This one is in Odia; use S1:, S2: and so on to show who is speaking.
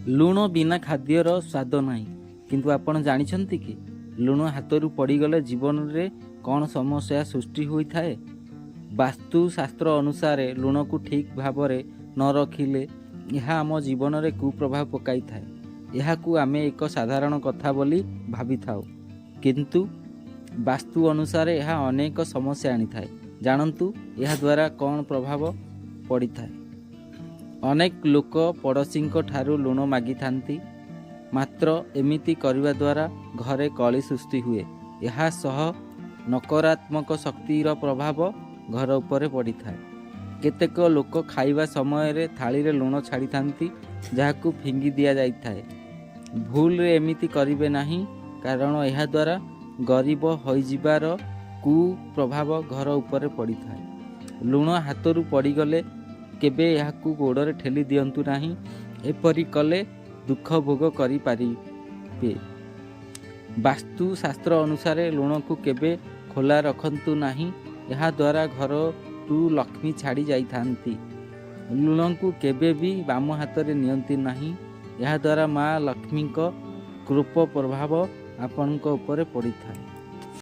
S1: ଲୁଣ ବିନା ଖାଦ୍ୟର ସ୍ୱାଦ ନାହିଁ। କିନ୍ତୁ ଆପଣ ଜାଣିଛନ୍ତି କି, ଲୁଣ ହାତରୁ ପଡ଼ିଗଲେ ଜୀବନରେ କ'ଣ ସମସ୍ୟା ସୃଷ୍ଟି ହୋଇଥାଏ? ବାସ୍ତୁ ଶାସ୍ତ୍ର ଅନୁସାରେ ଲୁଣକୁ ଠିକ୍ ଭାବରେ ନ ରଖିଲେ ଏହା ଆମ ଜୀବନରେ କୁପ୍ରଭାବ ପକାଇଥାଏ। ଏହାକୁ ଆମେ ଏକ ସାଧାରଣ କଥା ବୋଲି ଭାବିଥାଉ, କିନ୍ତୁ ବାସ୍ତୁ ଅନୁସାରେ ଏହା ଅନେକ ସମସ୍ୟା ଆଣିଥାଏ। ଜାଣନ୍ତୁ ଏହାଦ୍ୱାରା କ'ଣ ପ୍ରଭାବ ପଡ଼ିଥାଏ। ଅନେକ ଲୋକ ପଡ଼ୋଶୀଙ୍କ ଠାରୁ ଲୁଣ ମାଗିଥାନ୍ତି। ମାତ୍ର ଏମିତି କରିବା ଦ୍ୱାରା ଘରେ କଳି ସୃଷ୍ଟି ହୁଏ। ଏହା ସହ ନକାରାତ୍ମକ ଶକ୍ତିର ପ୍ରଭାବ ଘର ଉପରେ ପଡ଼ିଥାଏ। କେତେକ ଲୋକ ଖାଇବା ସମୟରେ ଥାଳିରେ ଲୁଣ ଛାଡ଼ିଥାନ୍ତି, ଯାହାକୁ ଫିଙ୍ଗି ଦିଆଯାଇଥାଏ। ଭୁଲରେ ଏମିତି କରିବେ ନାହିଁ, କାରଣ ଏହାଦ୍ୱାରା ଗରିବ ହୋଇଯିବାର କୁପ୍ରଭାବ ଘର ଉପରେ ପଡ଼ିଥାଏ। ଲୁଣ ହାତରୁ ପଡ଼ିଗଲେ କେବେ ଏହାକୁ ଗୋଡ଼ରେ ଠେଲି ଦିଅନ୍ତୁ ନାହିଁ। ଏପରି କଲେ ଦୁଃଖ ଭୋଗ କରିପାରିବେ। ବାସ୍ତୁ ଶାସ୍ତ୍ର ଅନୁସାରେ ଲୁଣକୁ କେବେ ଖୋଲା ରଖନ୍ତୁ ନାହିଁ। ଏହାଦ୍ୱାରା ଘରରୁ ଲକ୍ଷ୍ମୀ ଛାଡ଼ି ଯାଇଥାନ୍ତି। ଲୁଣକୁ କେବେ ବି ବାମ ହାତରେ ନିଅନ୍ତି ନାହିଁ। ଏହାଦ୍ୱାରା ମା ଲକ୍ଷ୍ମୀଙ୍କ କୋପ ପ୍ରଭାବ ଆପଣଙ୍କ ଉପରେ ପଡ଼ିଥାଏ।